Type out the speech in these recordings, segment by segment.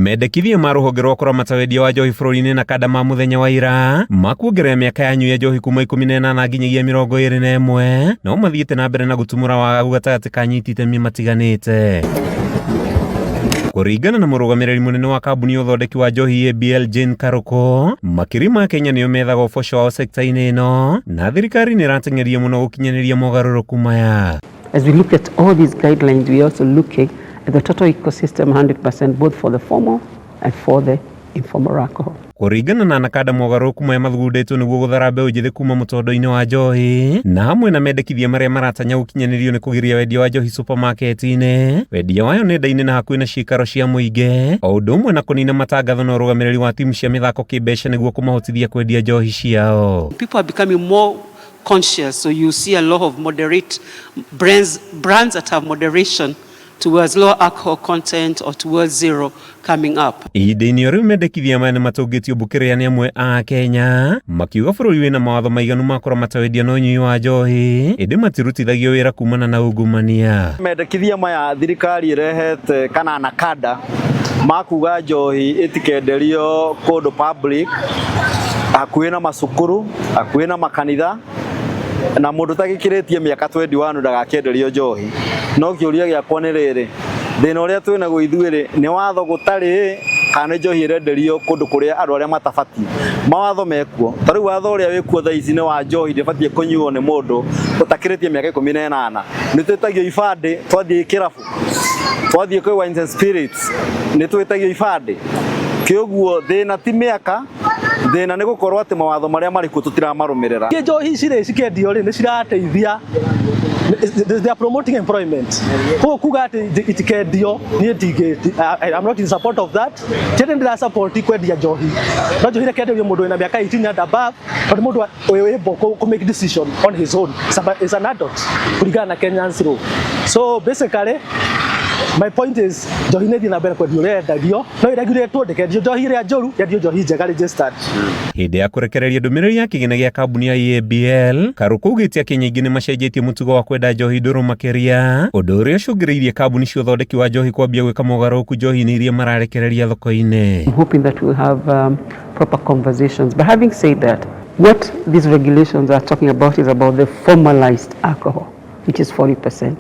Mendekithia ma rũhonge rwa kũramata wendia wa njohi bũrũri-inĩ na kanda ma mũthenya wa ira ma kuongerera mĩaka ya anyui a njohi kuma 18 nginyagia 21 no mathiĩte na mbere na gũtumũra wagagu gatagatĩ ka anyiti itemi matiganĩte. Kũringana na mũrũgamĩrĩri mũnene wa kambuni ya ũthondeki wa njohi ABL Jane Karuko, makiri ma Kenya nĩo methaga ũboco wao sekta-inĩ ĩno na thirikari nĩ ĩrateng'eria mũno gũkinyanĩria mogarũrũku maya. As we look at all these guidelines, we are also looking at the total ecosystem 100% both for the formal and for the informal alcohol. Kũringana na Nakanda, mogarũrũku maya mathugundĩtwo nĩguo gũthara mbeũ njĩthĩ kuma mũtondo-inĩ wa njohi na hamwe na mendekithia marĩa maratanya gũkinyanĩrio nĩ kũgiria wendia wa njohi supermarket-inĩ, wendia wayo nenda-inĩ na hakuhĩ na ciikaro cia mũingĩ, o ũndũ ũmwe na kũnina matangatho na ũrũgamĩrĩri wa timu cia mĩthako kĩmbeca nĩguo kũmahotithia kwendia njohi ciao. People are becoming more conscious, so you see a lot of moderate brands that have moderation towards low alcohol content or towards zero coming up. Ihinda-inĩ o rĩu, mendekithia maya nĩ matũngĩtio mbũkĩrĩra nĩ amwe a Kenya makiuga bũrũri wĩna mawatho maiganu ma kũramata wendia na ũnyui wa njohi, ĩndĩ matirutithagio wĩra kumana na ungumania. Mendekithia maya thirikari ĩrehete kana NACADA makuga njohi ĩtikenderio kũndũ public, hakuhĩ na macukuru, hakuhĩ na makanitha, na mũndũ ũtagĩkĩrĩtie mĩaka 21 ndagakĩenderio njohi. No kĩũria gĩakwa nĩ rĩrĩ, thĩna ũrĩa twĩ naguo ithuĩ rĩ, nĩ watho gũtarĩ kana nĩ njohi ĩrenderio kũndũ kũrĩa andũ arĩa matabatiĩ? Mawatho mekuo, ta rĩu watho ũrĩa wĩkuo thaa ici nĩ wa njohi ndĩbatiĩ kũnyuo nĩ mũndũ ũtakĩrĩtie mĩaka 18. Nĩ twĩtagio ibandĩ twathiĩ kĩrabu, twathiĩ kwĩ Wines and Spirits nĩ twĩtagio ibandĩ. Kĩũguo thĩna ti mĩaka, thĩna nĩ gũkorwo atĩ mawatho marĩa marĩ kuo tũtiramarũmĩrĩra. Njohi ici rĩ cikĩendio rĩ, nĩ cirateithia, they are promoting employment. Koguo kuga atĩ itikendio, niĩ ndingĩ, I'm not in support of that. Ti atĩ ndĩra support kwendia njohi, no njohi ĩrekenderio mũndũ wĩna mĩaka 18 and above, tondũ mũndũ ũyũ able ku make decision on his own is an adult kũringana na Kenyan's law. So basically my point is, njohi nĩ ĩthiĩ na mbere kwendio ũrĩa yendagio, no ĩregulatwo, ndĩkendio njohi ĩrĩa njũru, yendio njohi njega registered. Hĩndĩ ya kũrekereria ndũmĩrĩri ya kĩgĩna gĩa kambuni ya EABL, Karuku augĩte Akenya aingĩ nĩ macenjetie mũtugo wa kwenda njohi ndũrũ makĩria, ũndũ ũrĩa ũcũngĩrĩirie kambuni cia ũthondeki wa njohi kwambia gwĩka mogarũrũku njohi-inĩ iria mararekereria thoko-inĩ. I'm hoping that we'll have proper conversations. But having said that, what these regulations are talking about is about the formalized alcohol, which is 40%.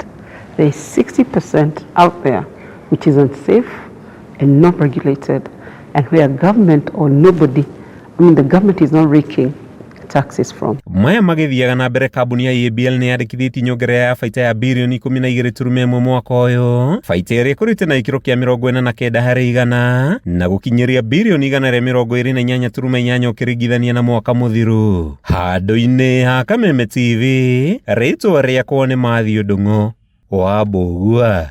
There is 60% out there which is unsafe and not regulated, and where government or nobody, I mean, the government is not raking taxes from. Maya magĩthiaga na mbere, kambuni ya EABL nĩ yandĩkithĩtie nyongerera ya baita ya birioni 12.1 mwaka ũyũ, baita ĩrĩa ĩkũrĩte na gĩkĩro kĩa 49% na gũkinyĩria birioni 128.8 ũkĩringithania na mwaka mũthiru. Handũ-inĩ ha Kameme TV, rĩtwa rĩakwa nĩ Matthew Ndung'u wa Mbũgua.